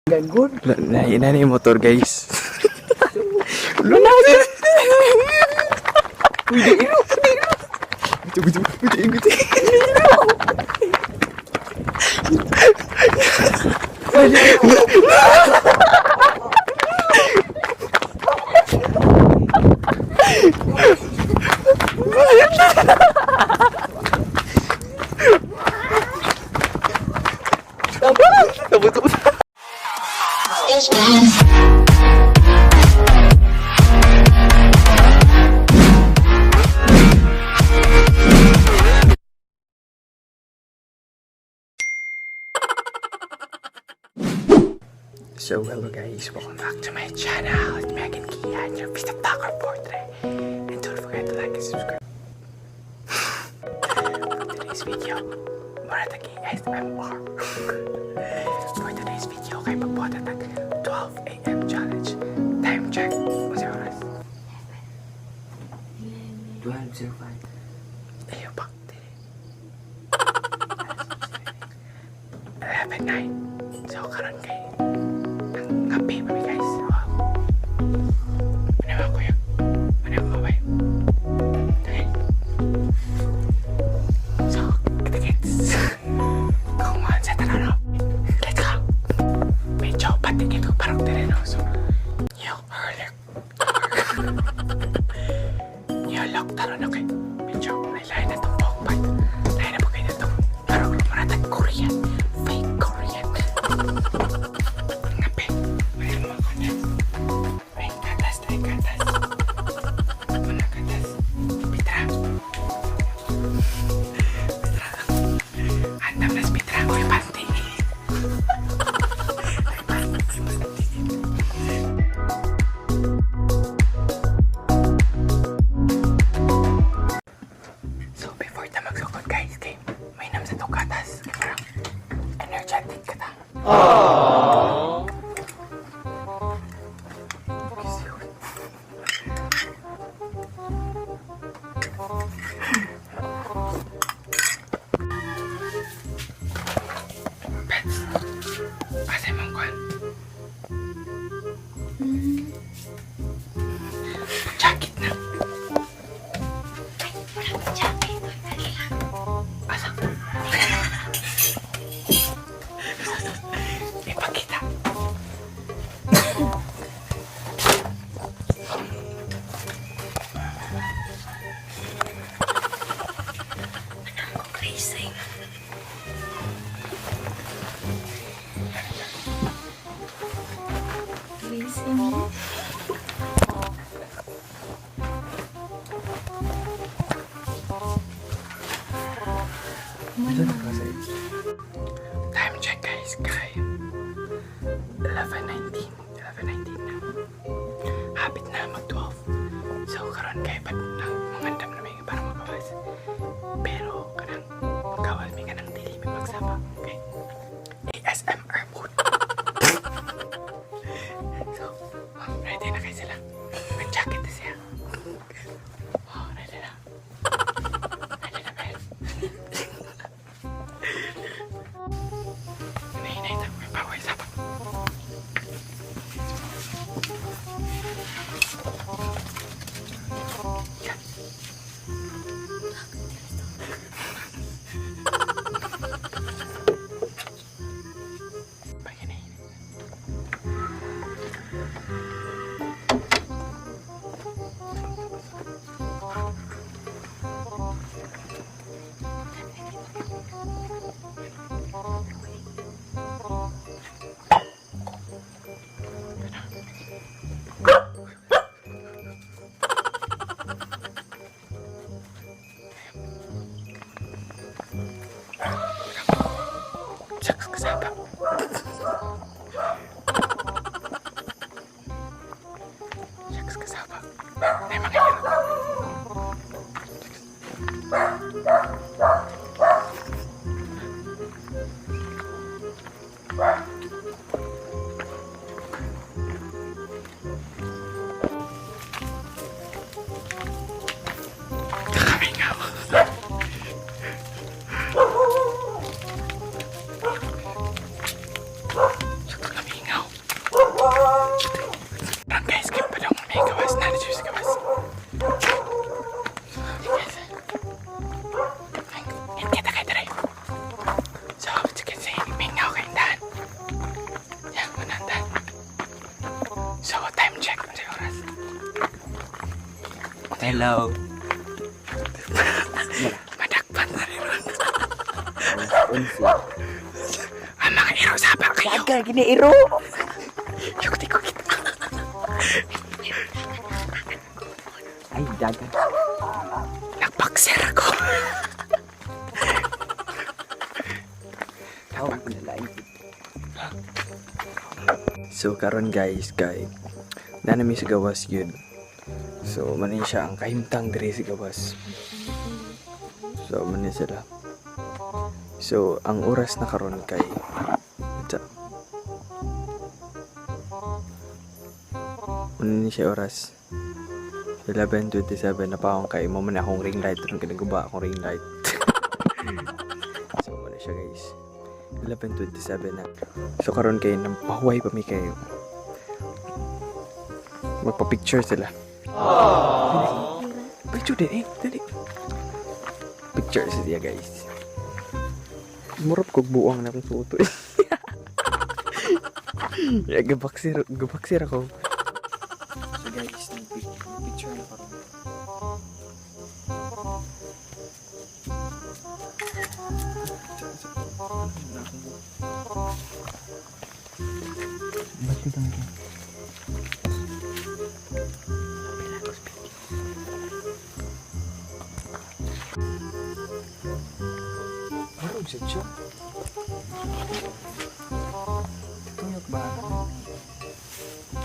Ganggon. Na, na yung motor, guys. Wala na. Uy, di ino. Di ino. Buti, buti, buti, buti. Tapos, tapos. So, hello guys, welcome back to my channel. It's Megan Kia and your Vista Vlogger for today. And don't forget to like and subscribe. For today's video, mura tag ASMR. For today's video, kay magbuhat tag 12 a.m. challenge. Time check. Unsa oras? 12:05. Ayaw pa. 11:09. So, karon kay ang kape pa mi, guys. Oh. Ano ba, kuya? Ano ba, kabay? Okay. So, kita-kits. Kung mga sa tanan, no? Let's go! Medyo patingin ko parang tereno. So, yo, earlier. Niyalok taron, okay. Medyo lain na itong buhok ba? Lain na ba kayo na itong parang maratag Korean. Fake Korean. Ngape. May mga kanas. Ay, katas tayo, katas. Mga katas. Pitra. Pitra. Andam na si Pitra. Uy, panty. Ay, panty. Panty. So, before ta magsugod, guys, kay may nam sa itong gatas. Kay parang energetic ka ta. Aww. Pets, asa mong kwan? Jacket na. Jacket. Dali lang. Asa? Ipakita. Ako crazy. Crazy me. Time check, guys, kay 11:19. 11:19 na. Hapit na mag 12. So karon kay pat nang mangandam na may para magawas. Pero kanang magawas may kanang dili may magsaba. Okay. ASMR mode. So, oh, ready na kayo sila. May jacket na siya. Oh, ready na. Ready na, guys. Hinahinay. So, time check. Unsay oras? Hello. Madakpan na rin ron. Ang mga iro saba kayo. Dagan gini iro. Yung di ko kita. Ay, dagan. Nagboxer ako. Tawag ko na lain. So karon guys kay na nami sa gawas yun. So manin siya ang kahimtang diri sa gawas. So manin sila. So ang oras na karon kay unsa? Manin siya oras. 11:27 na pa akong kay mo man akong ring light ron kinaguba akong ring light. So manin siya, guys. 11:27 na. So karon kay nang pahuway pa mi kayo. Magpa-picture sila. Picture din eh, dali. Picture siya, guys. Murap kog buwang na akong suot eh. Yeah, gabaksir, gabaksir ako. So guys, picture na karon. Bati kami ka. Marog sa siya. Tuyok ba?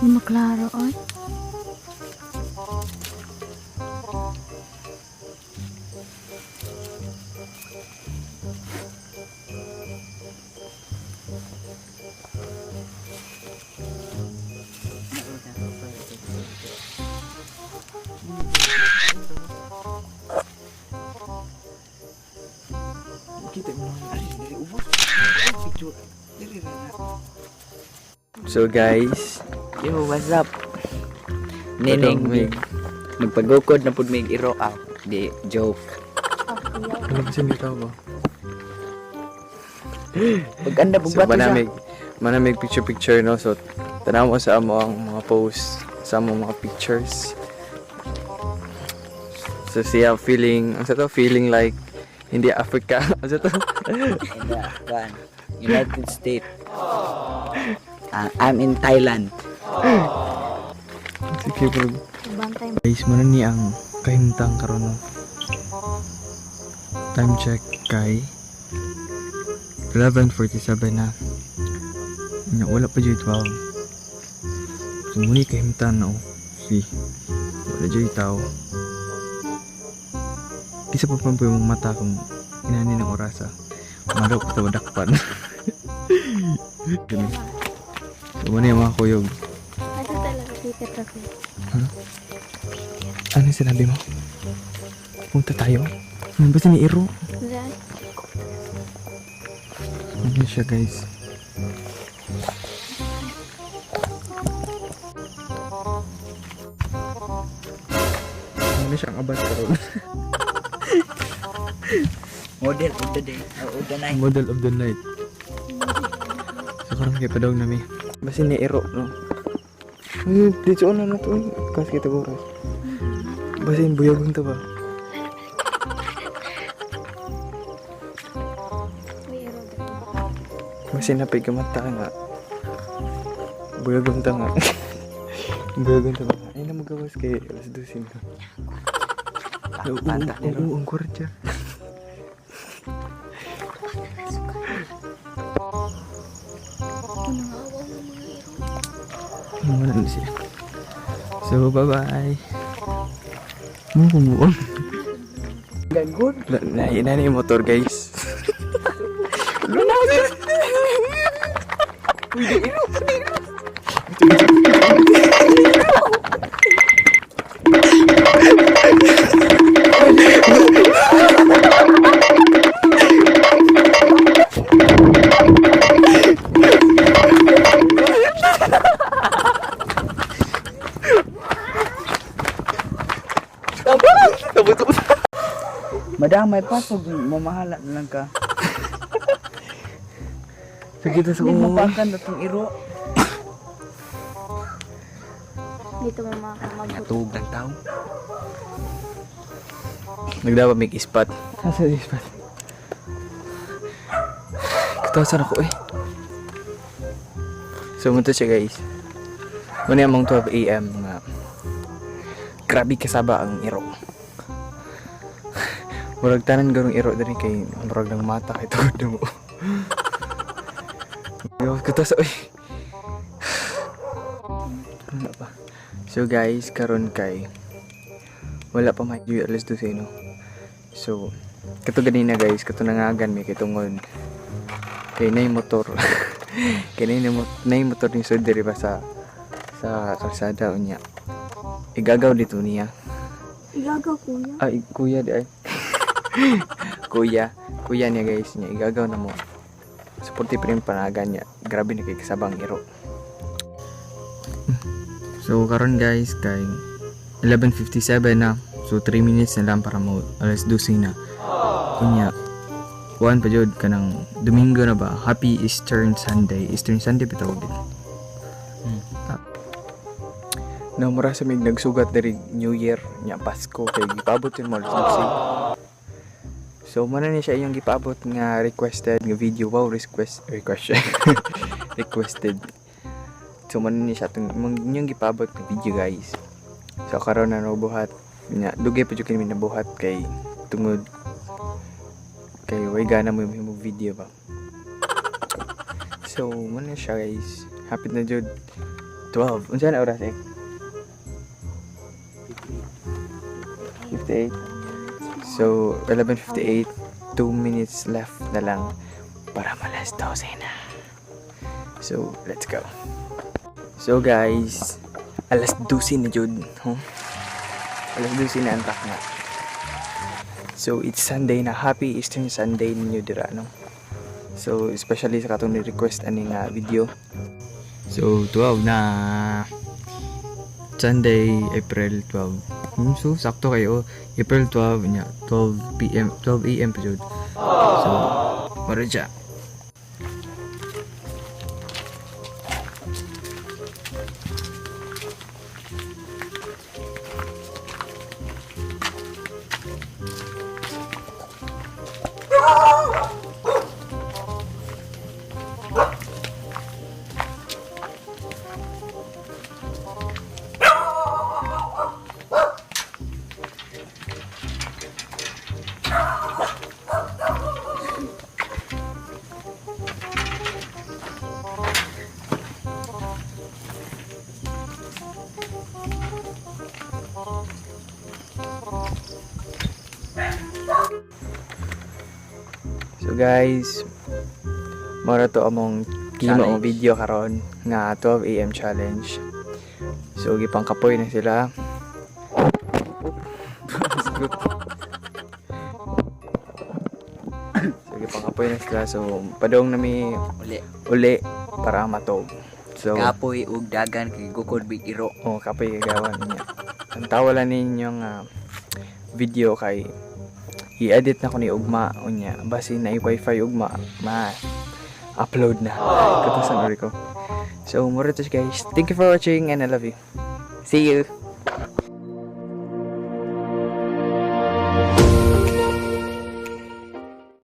Hindi maklaro, oy. Kita mo naman. Ay, dili ubos. Picture. Dili ra na. So guys, Yo, what's up? Neneng, Mig. nagpagukod na pud mig iro ah. Di joke. Ano ba siya ba? Pag anda So pug bato siya. manamig, manamig picture picture no. So tanaw mo sa amo ang mga posts, sa amo mga pictures. So siya feeling, ang sa to feeling like hindi Africa. Ang sa to? And, kan, United States. Ah, I'm in Thailand. Sige bro. Bantay mo. Guys, muna ni ang kahimtang karon no. Time check kay 11:47 na. Nya wala pa jud 12. So muni kahimtang no. Si wala jud tao. Kisa pa pa yung mata kung inani ng orasa. Malo pa ta dakpan. Gani. So muna yung mga kuyog. Ano talaga ticket ako? Ano yung sinabi mo? Punta tayo? Ano ba si ni Iro? Diyan. Ano siya, guys? Ano siya ang abat karon? Model of the day. Oh, of the night. Model of the night. So karon kay padong nami. Basin ni Iro no. Ay, dito ano na to? Eh. Kas kita oras. Basin buyagon to ba? May ero dito. Basin napay gamata nga. Buyagon ta nga. Buyagon ta ba? Ay na magawas kay alas 12 na. Oo, Bata ni oo, ang kwartya. Ano nga awaw ng mga ero? Wala na siya. So, bye-bye. Mo kumuon. Ganggun. Na na yung motor, guys. Madamay pa pag mamahala na lang ka. Sige ta sa Hindi umo. mapakan na tong iro. Dito mo makakamabot. Natug ng tao. Nagdapat make ispat. Asa ispat? Katawasan ako eh. So munto siya, guys. Muna among 12 a.m. nga. Grabe kasaba ang iro. Murag tanan garong iro diri kay murag ng mata kay tugod na mo. Yo, katawas oy. Wala pa. So guys, karon kay wala pa may alas 12, no. So, kato ganina, guys, kato nangagan may kay tungod kay nay motor. Kay nay motor ni sud diri ba sa kalsada unya. Igagaw dito niya. Igagaw, kuya. Ay, kuya di ay. Kuya, kuya niya, guys, niya igagaw na mo. Suporte pa rin panagan niya. Grabe na kay kasabang iro. So karon, guys, kay 11:57 na. So 3 minutes na lang para mo alas 12 na. Kunya kuan pa jud kanang Domingo na ba? Happy Eastern Sunday. Eastern Sunday pa tawag din. Ah. Na mura sa mig nagsugat diri New Year nya Pasko kay gipaabot yun mo alas 12. So muna ni siya iyong gipaabot nga requested nga video. Wow, request request requested. So muna ni siya itong inyong gipaabot nga video, guys. So karon na no buhat nya dugay pa jud kini nabuhat kay tungod kay way gana mo yung video ba. So muna siya, guys. Hapit na jud 12. Unsa na oras eh? 58. So, 11:58, 2 minutes left na lang para malas 12 na. So, let's go. So, guys, alas 12 na jud. Huh? Alas 12 na antak na. So, it's Sunday na. Happy Eastern Sunday ninyo dira, no? So, especially sa katong ni-request ani nga video. So, 12 na. Sunday, April 12. So, sakto kayo. April 12 niya. 12 p.m. 12 a.m. pa jud. So, mara siya. So guys, mora to among gimo Challenge. video karon nga 12 a.m. challenge. So gipangkapoy na sila. So gipangkapoy na sila. So padong nami Uli. uli para matog. So Kapoy ug dagan kay gukod big iro. oh, kapoy gagawan niya. Ang tawa lang ninyo nga video kay i-edit na ko ni ugma unya basin na wifi ugma ma upload na katasan uri ko. So mura to siya, guys. Thank you for watching and I love you. See you.